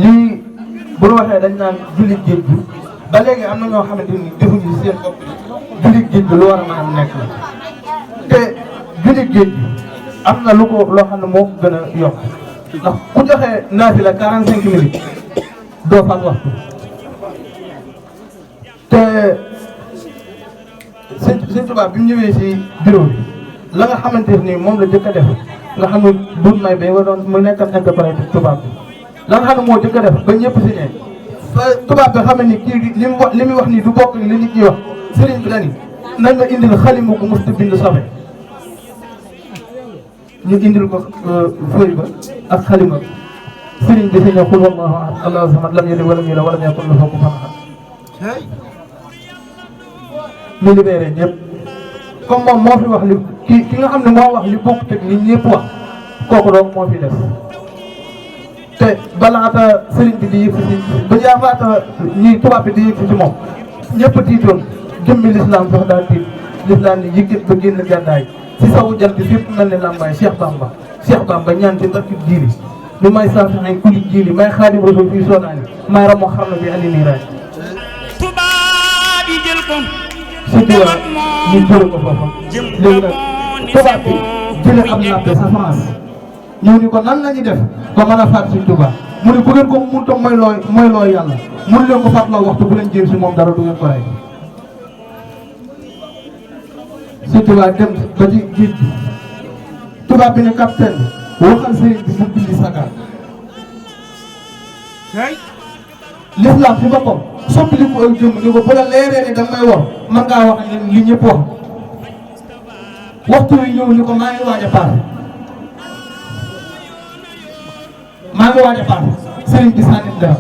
lii bu ñu waxee dañ naan jullit géej gi ba léegi am na ñoo xamante ni defuñu seen bopp jullit géej gi lu war a mën a nekk la te jullit géej gi am na lu ko loo xam ne moo ko gën a yokk ndax ku joxe naafila 45 minutes doo faat waxtu te sëñ Tuubaa bi mu ñëwee si bureau bi la nga xamante ni moom la jëkk a def nga xam ne duut may bay wa doon mu nekkat interprète tubaab bi la nga xam ne moo jëkk a def ba ñëpp si ne fa tubaab bi xam ne ni kii li muy wax nii du bokk li nit ñi wax sëriñ bi dani nañ ma indil xalima gu musta bind sobe ñu indil ko feuille ba ak xalima sëriñ bi si ne xul wallahu ahad allahu samad lam yalid walam yulad walam yakun lahu kufuwan ahad ñu libéré ñëpp comme moom moo fi wax li ki nga xam ne moo wax li bokk teg nit ñëpp wax kooku doom moo fi def te balaata sëriñ bi di yëg si ba jaafaata ñuy tubaab bi di yëg si moom ñëpp tiitoon jëmmi l'islam sax daal tiit l'islam ni yëkkit ba génn gàddaay si sawu jant fépp mel ne lambaay Cheikh Bamba ñaan ci barkib jiili lu may saafixay kuli jiili may xaadim rasul fii soonaani may ramoo xarna bi andi nii raay tubaab yi jël ko surtout ñu jël ko foofa léegi nag tubaab bi jëlee am nappe sa France ñëw ni ko nan la ñuy def ba mën a faat Sëñ Tuubaa mu ne bu ngeen ko mënut a mooy loo yàlla mënu leen ko faatloo waxtu bu leen jéem si moom dara du ngeen ko rey Sëñ Tuubaa dem ba ci géej gi tubaab bi ne capitaine bi waxal sëriñ bi mu bindi sagar l'islam si boppam soppali ko ay jëmm ni ko bu la leeree ni danga may war man ngaa wax li ñëpp wax waxtu wi ñëw ni ko maa ngi waaj a paase sëriñ bi sànni dara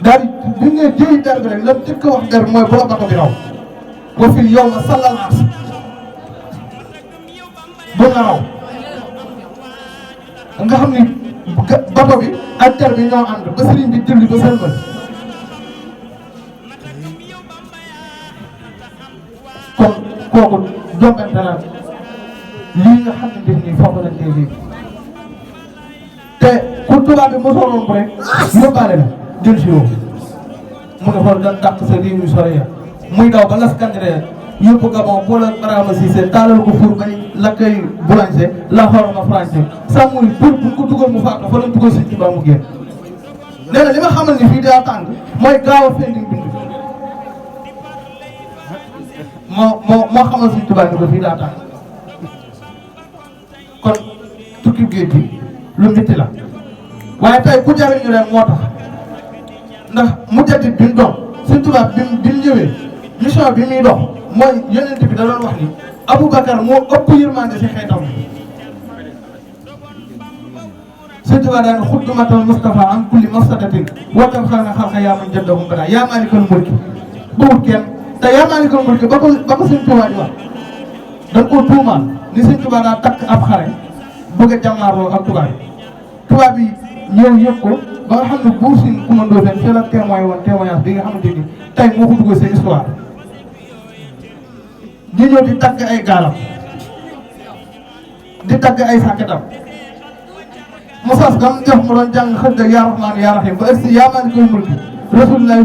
daal di ne jëy der bi rek la jëkk wax der mooy bu la bato bi raw wa fil yow ma sallal aas bu nga raw nga xam ni bato bi ak der bi ñoo ànd ba sëriñ bi julli ba sëlmal kon kooku jombante na lii nga xam ne nii foofu lañ koy lii te ku tubaab bi mosoo romb rek yóbbaale na jël si woo mu ne xool da dàq sa réew yu sore ya muy daw ba las kandire yóbbu Gabon boo la Barama Cissé taalal ko pour bañ la koy boulanger la xoroma français sàmmul pour bu ko dugal mu faatu fa lañ dugal Sëñ Tuubaa mu génn nee na li ma xamal ni fii daa tàng mooy gaaw a fendi bind moo xamal Sëñ Tuubaa ni ko fii daa tàng kon tukki géej bi lu métti la waaye tey ku jariñu rek moo tax ndax mu jadit bi mu dox Sëñ Tuubaa bi mu ñëwee mission bi muy dox mooy yonent bi da doon wax ni Aboubacar moo ëpp yërmande si xeetam Sëñ Tuubaa daan xuddumatal Mustafa an kulli mafsadatin watam xana xalqa yaa man jaddahum bada yaa maalikal mulki bawut kenn te yaa maalikal mulki ba ko Sëñ Tuubaa di wax dañ koo tuumaal ni Sëñ Tuubaa daa takk ab xare bëgg a jàmmaarloo ak tubaab yi ñëw yëpp ko ba nga xam ne Buur Sine Coumba Ndoffène c'est la témoignage bi nga xamante ni tey moo ko dugal seen histoire ñu ñëw di tagg ay gaalam di tagg ay sàkketam mosas gam jox mu doon jàng xëy na yaa rahmaan yaa rahiim ba ësti yaa maalikal mulki rasulullah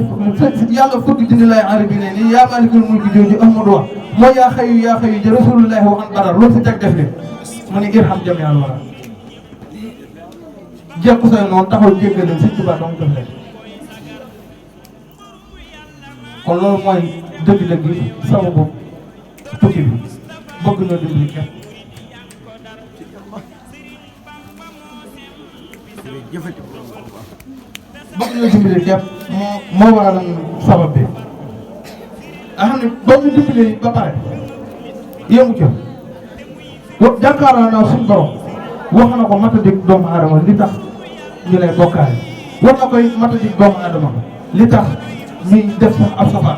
yàlla fukki junni lay arabi ne nii yaa maalikal mulki jooju Ahmadu wax mooy yaa xayu ji rasulullah waxan badar loolu si teg def li mu ni irham jam yàlla wala jekku say noonu taxaw jéggal leen Sëñ Tuubaa dong def leen kon loolu mooy dëgg-dëgg sama bopp tukki bi bëgg ñoo dimbali kenn bëgg ñoo dimbali kenn moo waral sabab bi nga xam ne boo ñu dimbali ba pare yëngu ca jàkkaarloo naa suñu borom wax na ko matadik doomu aadama li tax ñu lay bokkaale wax na koy matadik doomu aadama li tax ñuy def sax ab safaan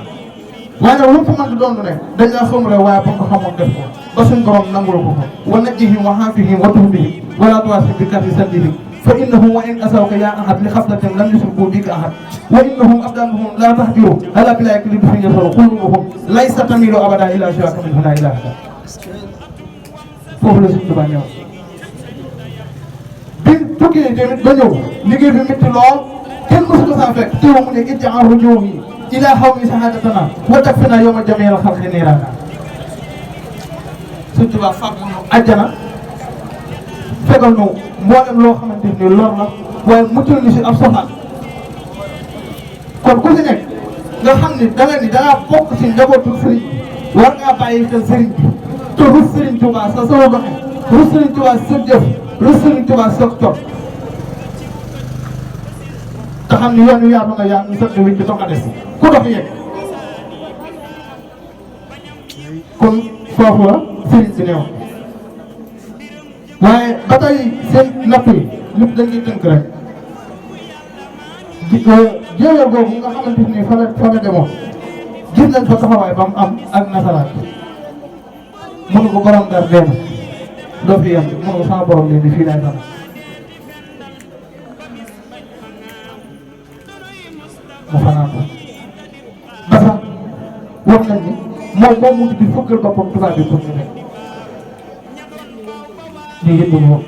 waaye nag lu mu fa mën di doon ne dañ laa xamul rek waaye ba nga xamoon def ko ba suñ borom nangul ko ko wa najjihim wa haafihim wa tuhbihim wala tuwaasi bi kasi sandihim fa innahum wa in asawka yaa ahad li xaslatin lam yusriku bika ahad wa innahum abdanuhum la tahdiru ala bilaay kili dufin yasaru qulubuhum laysa tamilu abada ila shiraka min huna ila foofu la Sëñ Tuubaa ñëw tukkee tamit ba ñëw liggéey bi métti lool kenn mësu ko saa fekk teewul mu ne ij'alhu ñëwi ilaa xawmi sahadatana wa takfina yawma jamiil xalqi niirana Sëñ Tuubaa fàggu nu àjjana fegal nu mboolem loo xamante ni lor la waaye muccal ni si ab safaan kon ku si nekk nga xam ni dangaa bokk si njabootu sëriñ bi war ngaa bàyyi xel sëriñ bi te rus Sëriñ Tuubaa sa solo doxe rus Sëriñ Tuubaa sa jëf rus Sëriñ Tuubaa sa cot te xam ni yoon wi yaatu nga yaa ngi sëdd wi ci dox a des ku dox yegg kon foofu la sëriñ bi neew waaye ba tey seen napp yi lépp dañuy tënk rek jéewal googu nga xamante ni fa la demoon gis nañ fa taxawaay ba mu am ak nasaraan mënu ko borom dar dee na doo fi yem mënu ko sama borom leen di fii laay sama mu fanaan ko ba sax wax nañ ni moom mu di fëggal boppam tubaab bi pour ñu nekk ñu yëngu moom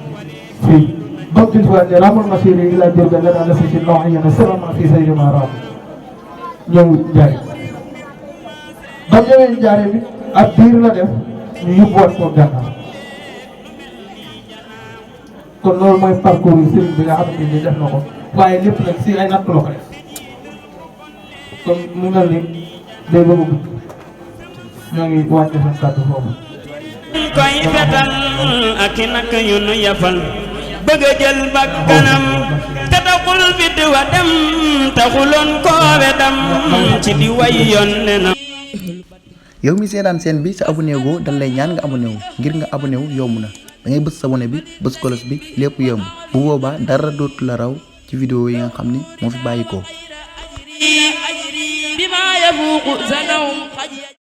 fii ba mu jël ne ramul masiri yi laa jël benn la la si si noo xam ne seulement fii say dema ram ñëw jaay ba ñëwee jaare bi ak biir la def ñu yóbbuwaat ko gànnaar kon loolu mooy parcours yi sëriñ bi nga xamante ni def na ko waaye lépp nag si ay natt la ko def kon mu mel ni day bëgg a gudd ñoo ngi wàcce seen kàddu foofu koy fetal ak i nak yu nu yafal bëgg a jël bakkanam te taxul fit wa dem taxuloon koowe dam ci di way yoon ne na yow mi seetaan seen bi sa abonné go dañ lay ñaan nga abonné wu ngir nga abonné wu yomb na da ngay bëss abonné bi bëss kolos bi lépp yomb bu boobaa dara dootu la raw ci vidéo yi nga xam ni moo fi bàyyi ko